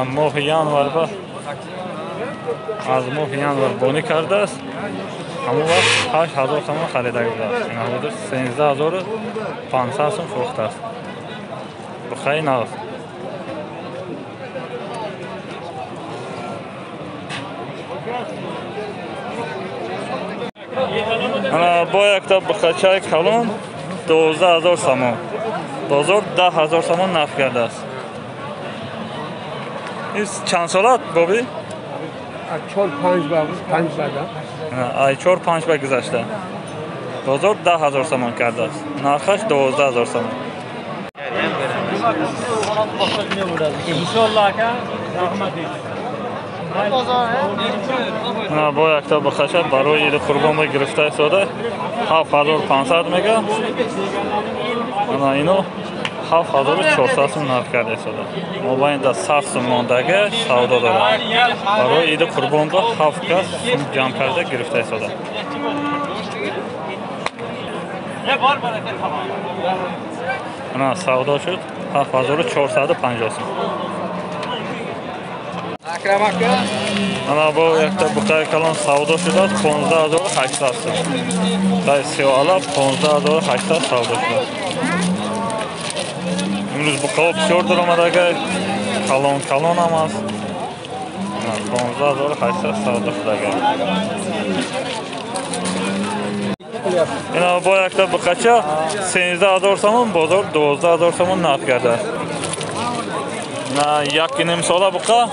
Моҳи январ ба аз моҳи январ бонӣ кардааст. Ҳамон вақт 8000 сомон харида будааст. Ина ҳозир 13500 сом фурӯхтааст. Бухаи нав. Ана бо якта бухачаи калон 12000 сомон. Бозор 10000 сомон нарх кардааст. Ин чанд солат боби? 4-5 ба 5 ба. Ай 4-5 ба гузашта. Бозор 10000 сомон кардааст. Нархаш 12000 сомон. На бо якта бухача барои иди қурбон гирифта истода 7500 мега. Ана ино 7400 сом нарх карда истода. Мобайнда 100 сом мондага савдо дорад. Барои иди қурбонро 7 кас сум ҷамъ карда гирифта истода. Ана савдо шуд 7450 сом. Ана бо якта бухаи калон савдо шудааст 15800 сом. Бухаи сиёҳала 15800 савдо шудааст. Имрӯз бухаҳо бисёр даромадага, калон калон ҳам аст. 15800 савдо шудага. Ина бо якта бухача 13000 сомон, бозор 12000 сомон нарх кардааст. На 1,5 сола буқа.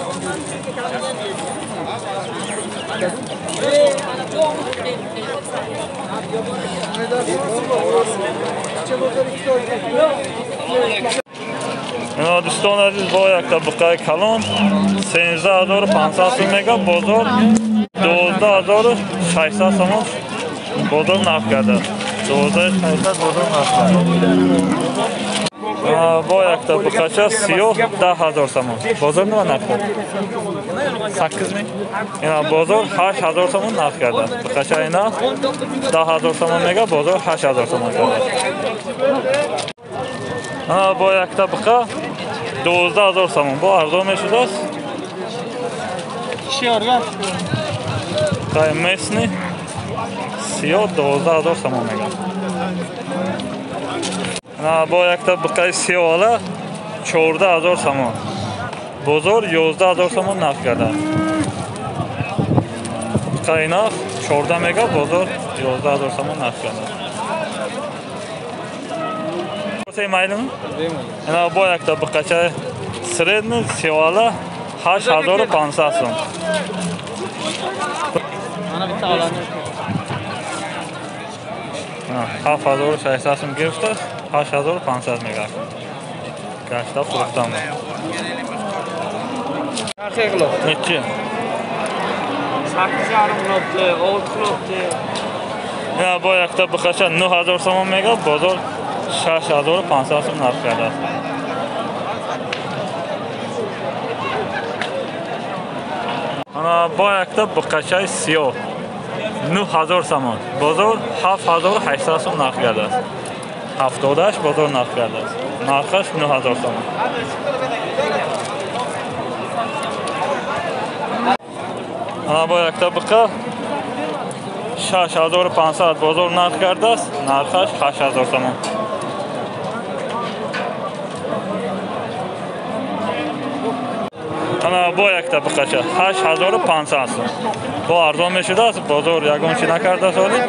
Ина дӯстони азиз, бо якта буқаи калон 13500 сом мега, бозор 12600 сомон бозор нарх кардааст. 12600 бозор нарх кардааст. Бо якта бухача сиёҳ 10000 сомон. Бозор нima нарх кард? 8000. Ина бозор 8000 сомон нарх кардааст. Бухача ина 10000 сомон мега, бозор 8000 сомон кардааст. Ана бо якта буқа 12000 сомон. Бо арзон мешудааст. Қай местни сиёҳ 12000 сомон мега. Ана бо якта буқаи сиёҳала 14000 сомон. Бозор 11000 сомон нарх кардааст. Буқаи нарх 14 мега, бозор 11000 сомон нарх кардааст. Майлimi? Ана бо якта буқача средний сиёҳала 8500 сом. Ана bitta olamiz. 7600 сом гирифтааст, 8500 мега. Гашта фурӯхтам. Nechi? 8,5 qilibdi, 6 qilibdi. Ина бо якта буқача 9000 сомон мега, бозор 6500 сом нарх кардааст. Ана бо якта буқачаи сиёҳ 9000 сомон. Бозор 7800 сом нарх кардааст. 78 бозор нарх кардааст. Нархаш 9000 сомон. Ана бо якта буқа 6500 бозор нарх кардааст. Нархаш 8000 сомон. Ана бо якта буқача 8500 сом. Бо арзон мешудааст, бозор ягон чи накардааст, оли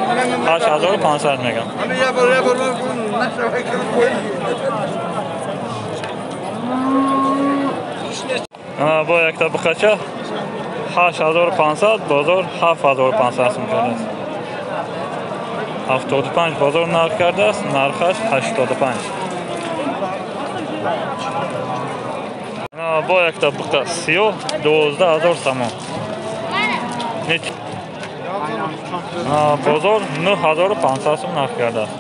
8500 мегам. Ана бо якта буқача 8500, бозор 7500 сом кардааст. 75 бозор нарх кардааст, нархаш 85. Бо якта буқа сиёҳ 12000 сомон. Бозор 9500 сом нарх кардааст.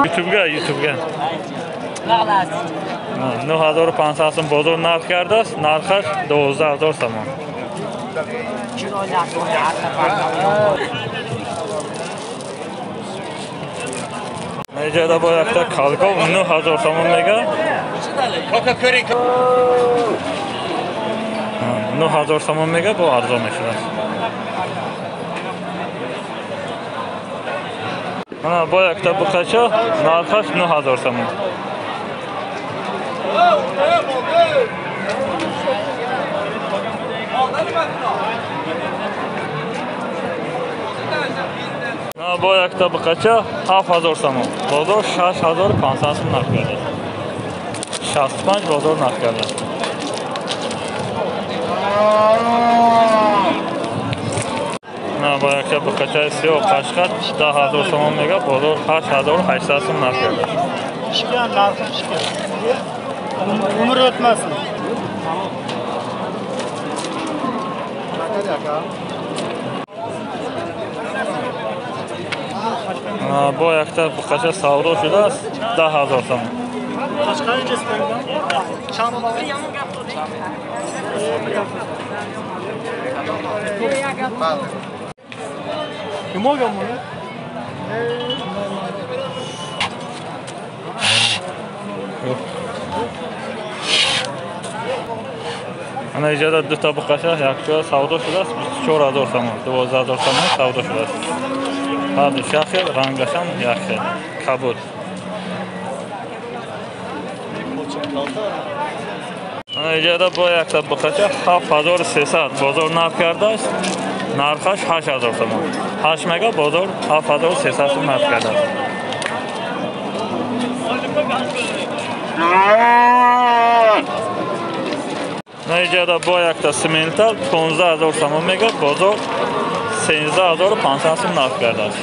Ютубга, ютубга. 9500 сом бозор нарх кардааст, нархаш 12000 сомон. Неҷада бо якта калгов 9000 сомон мега. 9000 сомон мега бо арзон мешавад. Ана бо якта буқача нархаш 9000 сомон. Бо якта буқача 7000 сомон. Бозор 6500 сом нарх карда. 65 бозор нарх карда. Бо якта буқачаи сиёҳ қашқар 10000 сомон мега, бозор 8800 сом нарх карда. Pişken narxı pişken. Umur ötmesin. Бо якта буқача савдо шудааст 10000 сомон. Ана иҷода дута буқача якҷоя савдо шудааст 24000 сомон, 12000 сомон савдо шудааст. Ҳардуш як хел, рангашам як хел, кабуд. Ана иҷода бо якта буқача 7300 бозор нарх кардааст, нархаш 8000 сомон. 8 мега бозор 7300 сом нарх кардааст. Иҷода бо якта симентал 15000 сомон мега, бозор 13500 сом нарх кардааст.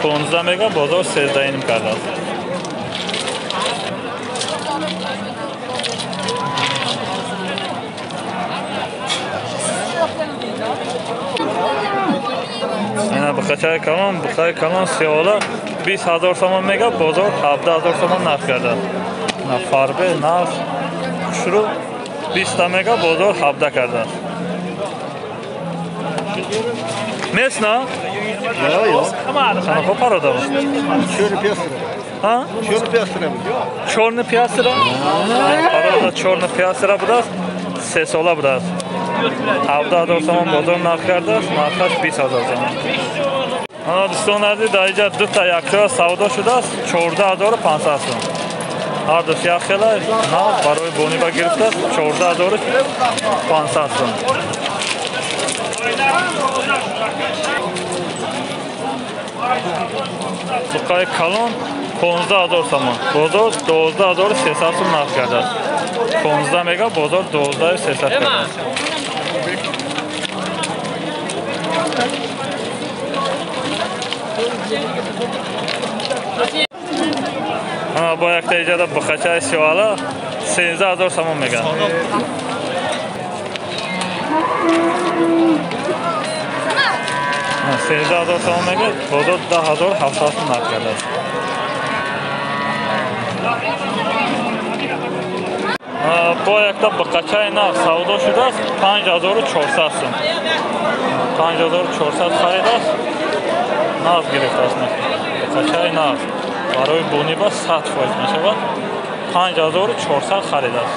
15 мега, бозор 13,5 кардааст. Ина буқачаи калон, буқаи калон сиёла 20000 сомон мега, бозор 17000 сомон нарх кардааст. На фарбе, нарх хушрӯ 20 мега, бозор 17 кардааст. Местна? Қанақа парода? Ҳа? Чорни пиастра? Парода чорни пиастра будааст, 3 сола будааст. 17000 сомон бозор нарх кардааст, нархаш 20000 сомон. Ана дӯстон азиз, дар инҷа дута якҷоя савдо шудааст 14500 сом. Ҳардуш як хела нав барои бониба гирифтааст 14500 сом. Буқаи калон 15000 сомон, бозор 12300 сом нарх кардааст. 15 мега, бозор 12300 кардааст. Бо якта иҷода буқачаи сиёҳала 13000 сомон мега. 13000 сомон мега, бозор 10700 сом нарх кардааст. Бо якта буқачаи нав савдо шудааст 5400 сом. 5400 харидааст, нав гирифтааст. Буқачаи нав барои бониба 100% мешавад. 5400 харидааст.